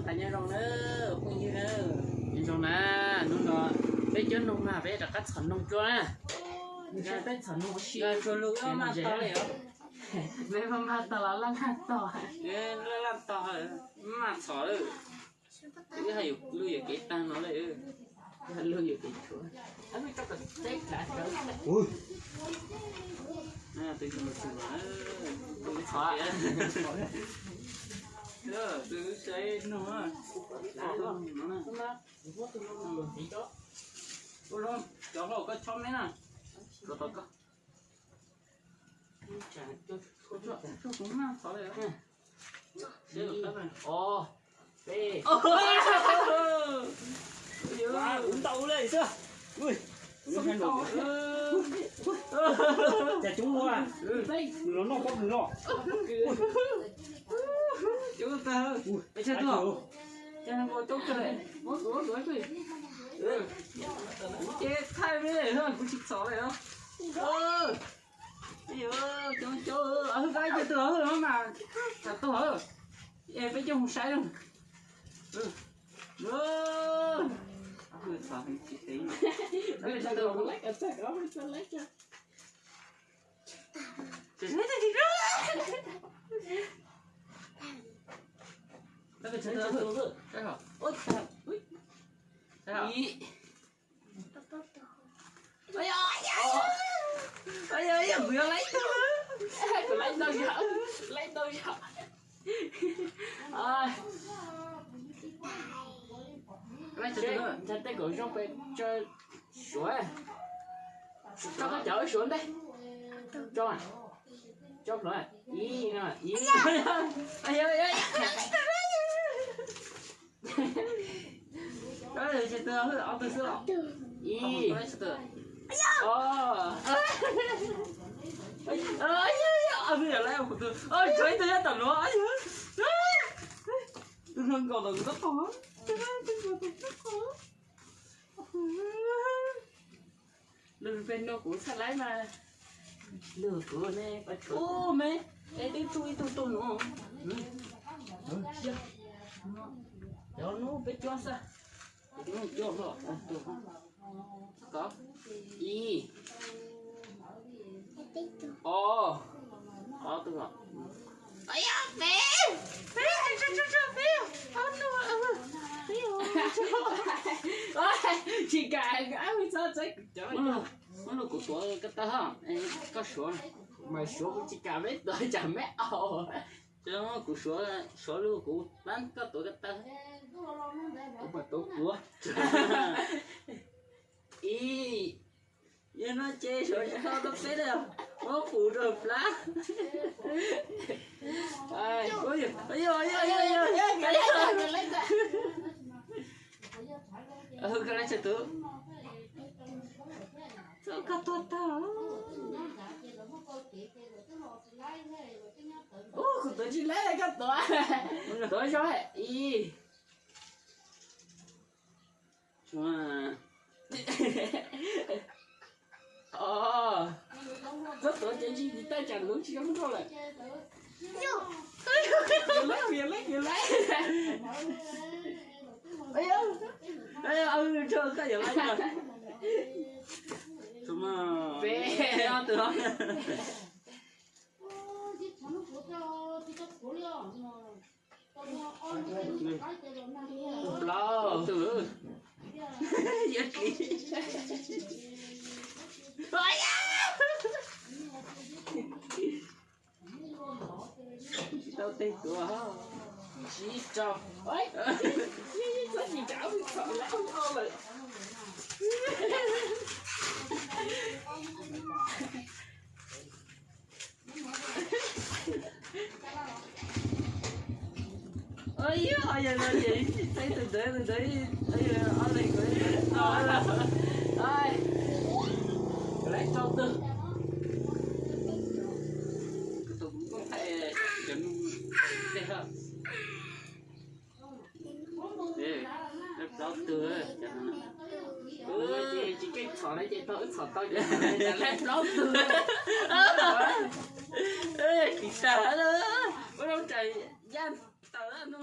Nyob zoo na, phooj ywg na. Nyob zoo na, hnub no peb cov noog mas peb rov qab txhom noog dua na. Peb txhom noog ua si, tsuag lug mas tau li os. Peb maj maj tog los laj laj tog. Laj laj tog, maj txhom lawm. Twb hais lub yuam kev tag no lawm. Lub yuam kev tshuav. Twb saib noog, cov hlau koj chob me na. Ntau li xwb. Cas coob ua, nws los noj pob kws no. Coob tag, peb tshaj tuaj. Cas nws ua coob kawg li. Ces thaij me, kuv tsis txhom li os. Hwj, koj ib co twg hwj mas, tsam tuag, es peb coj mus saib. Kuv yuav laib tau, kuv laib tau yog, laib tau yog. Ntshai tej kaum zoo pes tsawg suav. Tso koj cov suav ntej. Tso, tso plhuav ib no ib. Ob tug xwb los? Ib, ob, ob tug yog laib kuv tus, tshuav ib tug nyob tom nuav. Tus hluas nkauj tom kuv tab tom. Lug peg no kuv txhaj laib mas. Lug kuv ne, ub me, es twb tsuj ib tug tuag nuav. Cov nub peb cuab xwb. Ib, ob, ob tug. Tsis kam, muab lug kuv tuav ko taw, koj suav, mas suav kuv tsis kam, meb tuav tsam meb au. Kuv suav, suav lug kuv pab koj tuav ko taw. Kuv mas tuav kuv. Ib, yog no ces suav tsis tau tau peb na, muab pum rau plab. Koj laib txhua tus. Koj tuag tag. Kuv tuav tsis laib, koj tuav. Tuav zoo ib. Koj tuav ces tsis tsis tau tsam lub tsis zoo rau lawm. Yog laib, yog laib, yog laib. Koj yuav laib. Peb, ob tug. Plaub tug. Yog kis. Tsis tau tej tuav. Tsis tau. Txhob tsis tau, txhob laib lawm. Yog no ces tsis tau tus ntawd, tus ntawd ob leeg ko. Laib rau twg? Koj tus kuv thaij cov nug tej ha. Laib plaub tug. Tsis keej txhom na ces tau wb txhom tau ces laib plaub tug. Kis tag, ua zoo tsam yaj tawm no.